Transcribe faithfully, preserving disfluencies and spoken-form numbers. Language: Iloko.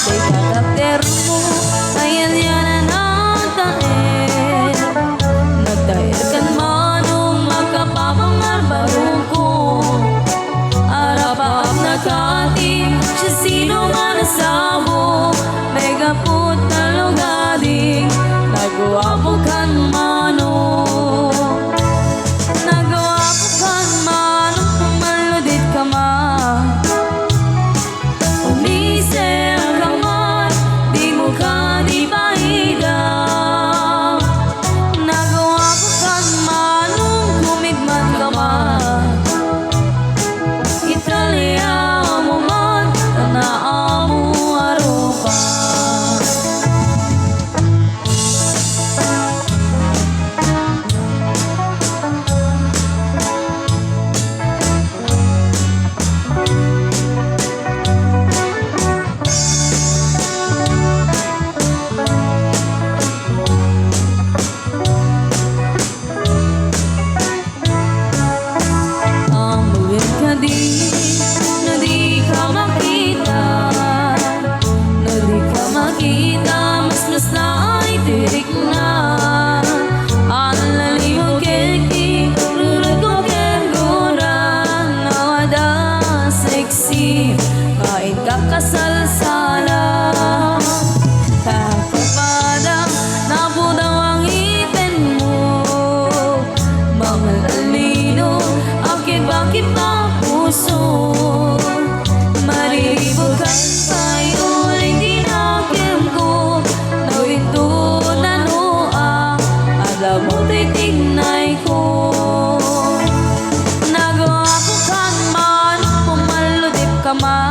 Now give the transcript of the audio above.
Dayta takdermo, ayan-yanan a taer. Nagtaerkan manong makapapangar barukong. Arapaap nakating, siasino nga nasabo. May gaput tallo gading, naguapo kan manong. Naguapo kan manong, pumalludit ka man. Umisem ka man, dimo kadi paida. Naguapo kan manong, kumigmat ka man. Italiamo man, tanaamo a rupa. Amuin kadi, no di ka makita, no di ka makita, mas mas naay tirik na. Anlalimo keki, rurutko ken gura, nawada sexy, kain kakasalsala. Kapada, napudaw ang ngipin mo. Mga lino, akibakib ang puso. Mariribukan tayo, uling dinakil ko. Nawinto na noa, alam mo, titingnay ko. Nagawa ko kan man, pumalludip ka man.